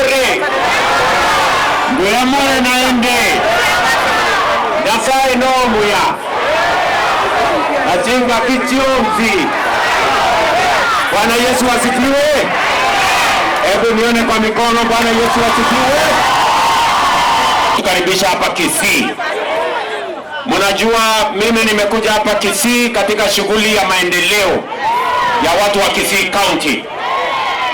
Mbuya more. Mbuya more naende. Nyasaye nomuya. Achinga kichionzi. Bwana Yesu asifiwe. Hebu nione kwa mikono. Bwana Yesu asifiwe. Tukaribisha hapa Kisii. Mnajua mimi nimekuja hapa Kisii katika shughuli ya maendeleo ya watu wa Kisii County,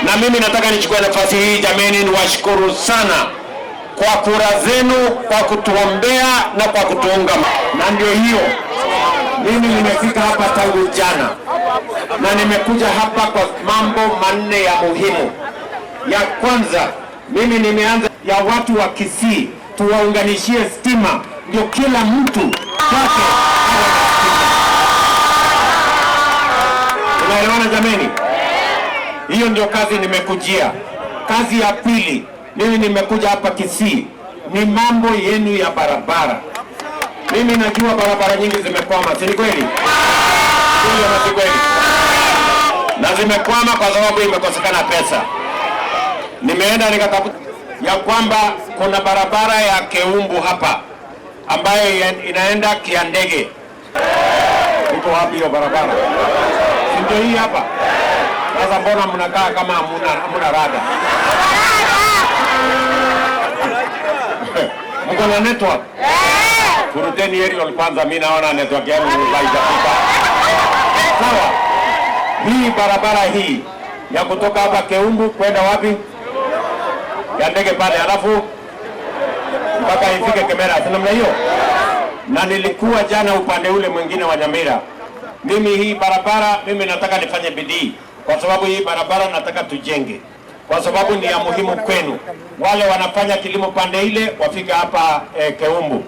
na mimi nataka nichukue nafasi hii jameni, niwashukuru sana kwa kura zenu, kwa kutuombea na kwa kutuunga. Na ndio hiyo mimi nimefika hapa tangu jana, na nimekuja hapa kwa mambo manne ya muhimu. Ya kwanza, mimi nimeanza ya watu wa Kisii tuwaunganishie stima, ndio kila mtu kwake awe na stima. Tunaelewana jameni? Hiyo ndio kazi nimekujia. Kazi ya pili, mimi nimekuja hapa Kisii ni mambo yenu ya barabara. Mimi najua barabara nyingi zimekwama, si ni kweli? Kweli ama si kweli? Na zimekwama kwa sababu imekosekana pesa. Nimeenda nikatafuta ya kwamba kuna barabara ya Keumbu hapa ambayo inaenda Kiandege. Iko wapi hiyo barabara? Si ndio hii hapa? Sasa mbona mnakaa kama hamuna rada? Mko na network? Furuteni aerial kwanza, mimi naona network yenu haijafika. Sawa. Hii barabara hii ya kutoka hapa Keumbu kwenda wapi? Ya ndege pale, alafu mpaka ifike Kemera, si namna hiyo? Na nilikuwa jana upande ule mwingine wa Nyamira. Mimi hii barabara mimi nataka nifanye bidii, kwa sababu hii barabara nataka tujenge, kwa sababu ni ya muhimu kwenu. Wale wanafanya kilimo pande ile wafike hapa Keumbu.